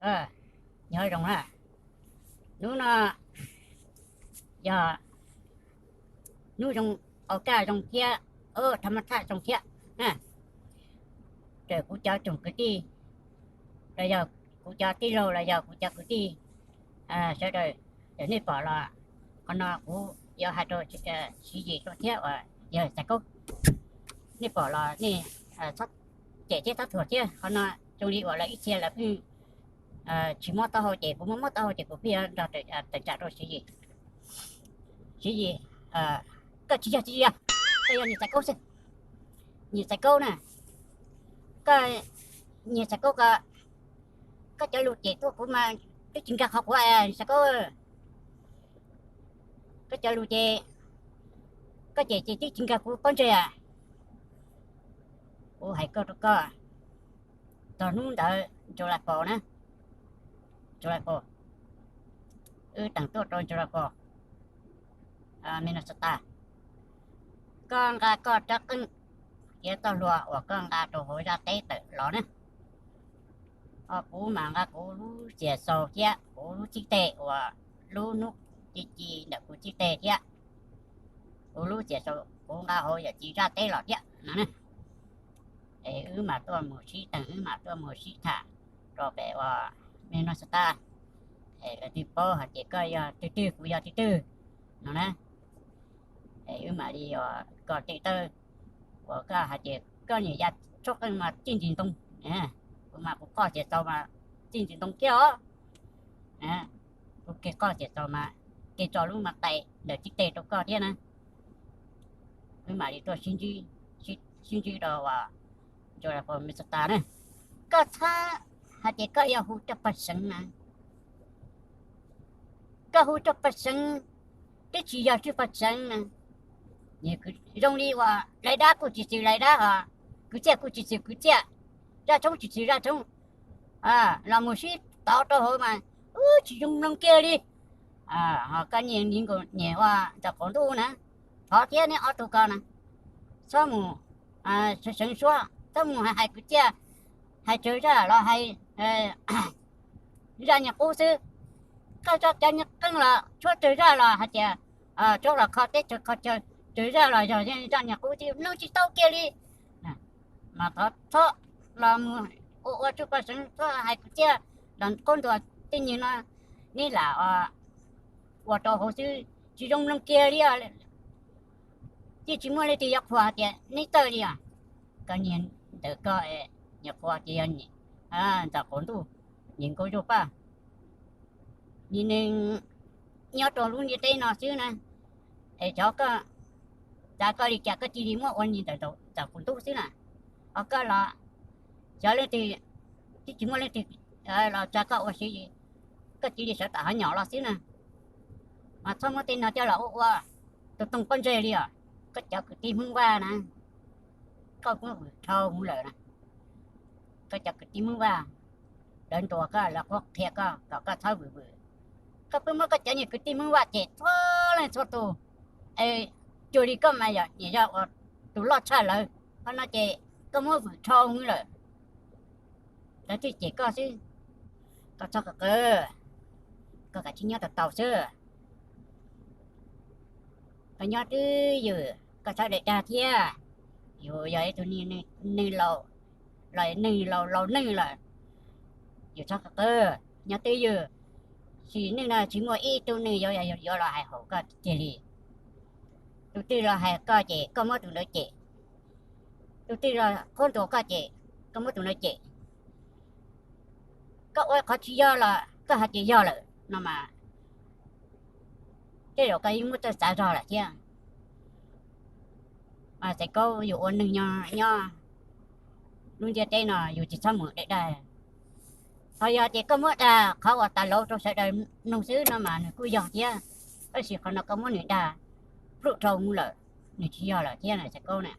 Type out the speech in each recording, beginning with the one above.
Nyob zoo na, hnub no yog hnub zoo, au kaj zoo thiab, thaj mab thaj zoo thiab. Raws kuv cov tsoom kwv tij, los yog kuv cov tij laug, los yog kuv cov kwv tij sawv daws, nej pom los, qhov no kuv yuav hais rau Siv Yis rau thiab uas yog Xaiv Kaub, nej pom los nej txhob cem thiab txhob thuam thiab. Qhov no zoo li uas lawv ib txhia lawv pheej tsis mob taub hau ces kuv muab mob taub hau ces kuv pheej yuav nrog tawm tsam rau Siv Yis. Siv Yis, koj tsis yog Siv Yis, koj yog niam Xaiv Kaub xwb. Niam Xaiv Kaub na, koj, niam Xaiv Kaub ko, koj cov lus cem tuaj kuv mas twb tsis nkag qhov quav, Xaiv Kaub. Koj cov lus ces, koj cem ces twb tsis nkag kuv pob ntseg. Kuv hais koj rau koj, txog hnub ntawd July four na, July four, wb teem tuaj rau July four, Minnesota, koj nqa koj rab qeej thiab txoj hlua uas koj nqa rau hauv zaj teb tawm los na. Ho kuv mas nqa kuv lub xiam xaus thiab kuv lub txij teg uas lub hnub ci ci ntawm kuv txij teg thiab kuv lub xiam xaus kuv nqa hauv yawm txiv zaj teb los thiab no na. Es wb mam tuaj mus sib teem, wb mam tuaj mus sib tham rau pem uas Minnesota, es lawv thiaj paub hais tias koj yog twg twg kuv yog twg twg no na. Es wb mam li kom tej tawb uas koj hais tias koj niam ya tshob qeej mas txij ntsis ntoo, kuv mas kuv qoj xiam xaus mas txij ntsis ntoo thiab os. Kuv kev qoj xiam xaus mas kev tso lub mas tais ntawm txij teg rau koj thiab na. Wb mam li tuaj sib ntsib rau uas Minnesota na. Koj txhob hais tias koj yuav hu rau paj seev na. Koj hu rau paj seev, twb tsis yog tsis paj seev na. Zoo li uas lawv dab kuj tsis xwm lawv dab os, kwv txhiaj kuj tsis xwm kwv txhiaj, zaj tshoob tsis xwm zaj tshoob, los mus sib tov rau hauv mas ub tsis zoo mloog kiag li. Ho koj niag niam ua ntxawm qaum ntuj na, thov thiab neb ob tug ko na, txhob mus seev suab, txhob mus hais kwv txhiaj, hais tsawg zaj los hais zaj niag qub xwb. Koj tso cov niag qeej los tshuab tsawg zaj los hais tias tshuab los kho teb chaws kho chaw, tsawg zaj los yog zaj niag qub xwb, mloog tsis tau kiag li. Mas thov txhob los mus ua ua tsuj paj seev, txhob hais kwv txhiaj los qhuab ntuas tej nyuag no, neb lam ua rau hauv xwb, tsis zoo mloog kiag li. Yeej tsis muaj leej twg yuav qhuas tias neb txawj li os. Koj niag ntawm koj, niag qhuas tias yog ntxawm qaum ntuj, niag nkauj zuag paj, niag neeg nyob rau lub ntiaj teb no xwb na, es xyov koj, xav koj li cas koj cia li muab ua niag ntxawm qaum ntuj xwb na. Ho koj los xyov leej twg, twb tsis muaj leej twg los tsa koj ua Siv Yis, koj cia li sawv tom hav nyom los xwb na. Mas txhob muab tej no coj los ua ua tus toog pob ntseg li os. Koj cov kwv tij Hmoob Vaj na, koj muab vwm dhau mus lawm na. Koj cov kwv tij Hmoob Vaj, lawv ntuas koj, lawv qhuab qhia koj kom koj txhob vwm vwm. Koj pheej muab koj cov niag kwv tij Hmoob Vaj cem txhua leej txhua tus, es cuag li koj mas yog niam yog ua tus loj tshaj lawv, qhov no ces koj muab vwm dhau mus lawm, lawv thiaj cem koj xwb. Koj txhob qw qw, koj kav tsij nyob tau tau xwb. Koj nyob twj ywm, koj txhob dag dag thiab. Yus yog ib tug neeg laus, los neeg laus laus neeg lawm, yus txhob qw qw, nyob twj ywm. Sim neej no tsis muaj ib tug neeg yuav, yuav los hais haum koj kiag li. Tus twg los hais koj ces koj muab tus ntawd cem, tus twg los qhuab ntuas koj ces koj muab tus ntawd cem. Koj ua qhov tsis yog los koj hais tias yog lawm no mas, tej zaum koj yeej muab txawj xav zog lawm thiab. Mas Xaiv Kaub, yus ua neeg nyob lub ntiaj teb no yus tsis txhob mus dag dag. Ho yog tias koj muab dag qhov uas tas lauv rau sawv daws mloog xwb no mas nws kuj yog thiab, tab sis qhov no koj muab nws dag plhuj dhau mus lawm, nws tsis yog lawm thiab na Xaiv Kaub na.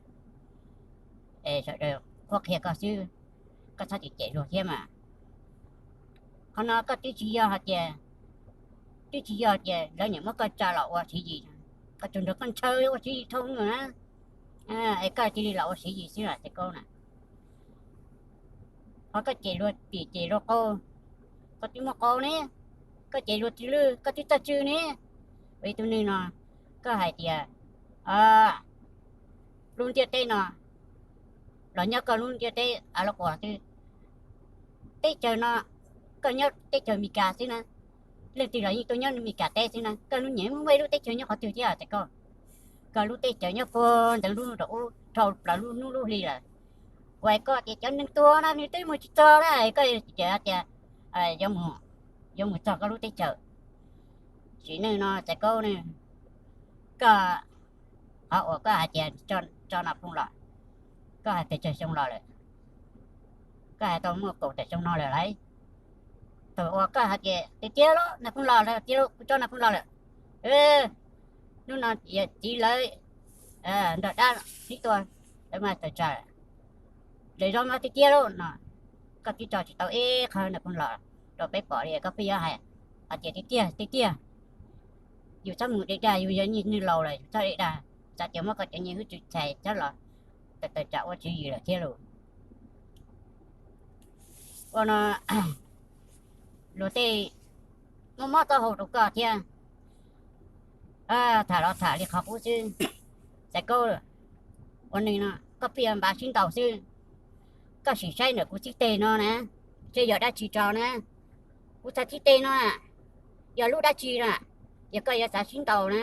Es sawv daws qhuab qhia koj xwb, koj txhob cem cem luag thiab mas. Qhov no koj twb tsis yog hais tias, twb tsis yog tias lawv niam muab koj tsa los ua Siv Yis, koj tsuas nrog koj ntshaw ua Siv Yis dhau mus na, es koj cia li los ua Siv Yis xwb los Xaiv Kaub na. Ho koj cem luag tim cem luag qaug, koj twb muaj qau ne, koj ces luag twg lwj, koj twb txawj tswj ne. Ua ib tug neeg no, koj hais tias lub ntiaj teb no los nyob koj lub ntiaj teb av los quas twg, teb chaws no koj nyob teb chaws Amelikas xwb na, leej twg los yeej tuaj nyob Amelikas teb xwb na, koj lub nyiam muaj lub teb chaws nyob qhov twg thiab txais koj. Koj lub teb chaws nyob puag ntawd lub rau ub dhau plaws lub hnub lub hli lawm. Kuv hais koj tias cov neeg tuag no nws twb mus tsis txog na, koj tias yuav mus txog koj lub teb chaws. Sim neej no txais koj ne, koj qhov uas koj hais tias tso Nas Phoos los, koj hais pes tsawg xyoo los lawm? Koj hais tau muaj kaum tawm xyoo no lawm lauj. Thaum uas koj hais tias tiag tiag los Nas Phoos los, tiag kuv tso Nas Phoos los lawm, hnub no yawm txiv lawv nrog dab hlib tua, lawv mas tawm tsam lawv zov mas tiag tiag lauj no, koj twb tso tsis tau ib qho Nas Phoos los rau peb pom li, koj pheej yuav hais hais tias tiag tiag tiag tiag. Yus txhob mus de dag, yus yog niag neeg laus lawm yus txhob de dag, xav tias muab koj cov niag hwj tswv txhais txhob los tawm tsam ua tswv yim lawm thiab lauj. Ua no luag tej muab mob taub hau rau koj thiab. Tham los tham li qhov qub xwb. Txais koj, ua neeg no koj pheej npav sib ntaus xwb. Koj sim saib ntawm kuv txhib teg no na, seb yog dab tsi tso na. Kuv txhais txhib teg no yog lub dab tsi na? Yog koj yuav xav sib ntaus na,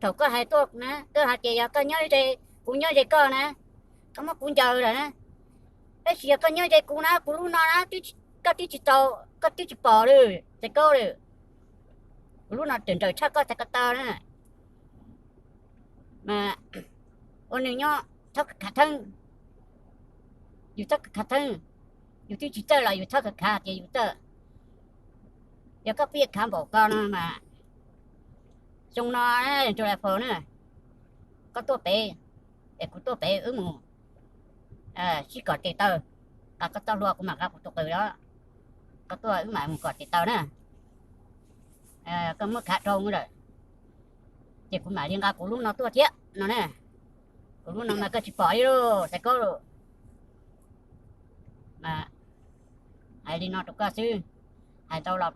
thaum koj hais tuaj na, koj hais tias yog koj nyob ze kuv nyob ze koj na, koj muab kuv ncaws lawm na. Tab sis yog koj nyob ze kuv na, kuv lub no na, koj twb tsis tau, koj twb tsis pom li, txais koj li. Kuv lub no tseem nrawm tshaj koj txhais ko taw na. Mas ua neeg nyob txhob khav theeb, yus txhob khav theeb, yus twb tsis txawj los yus txhob khav tias yus txawj. Yog koj pheej khav npaum ko no mas xyoo no, July four na, koj tuaj pem es kuv tuaj pem wb mus sib kom tes taw, nqa koj txoj hlua kuv mam nqa kuv tus qws os, koj tuaj wb mam mus kom tes taw na. Koj muab khav dhau lawm ces kuv mam li nqa kuv lub no tuaj thiab no na. Kuv lub no mas koj tsis pom li lauj, txais koj lauj. Hais li no rau koj xwb, hais tau los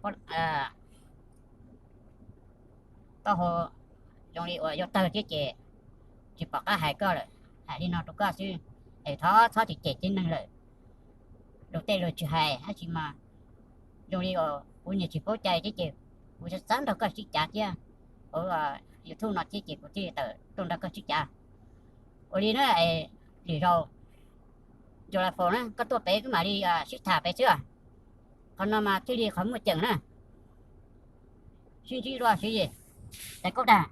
taub hau zoo li uas yuav tawg thiab ces tsis pom qab hais koj lawm. Hais li no rau koj xwb, es thov txhob cem cem tib neeg lawm. Luag tej luag tsis hais tab sis mas zoo li uas kuv niag tsis paub cai thiab ces kuv xav nrog koj sib cav thiab. Hauv YouTube no thiab ces kuv thiaj tawm tuaj nrog koj sib cav. Ua li na, lwm zaus July four na koj tuaj pem wb mam li sib tham pem xwb. Qhov no mas thiaj li qhov muaj ceem na. Sib ntsib dua siv, txais koj dag.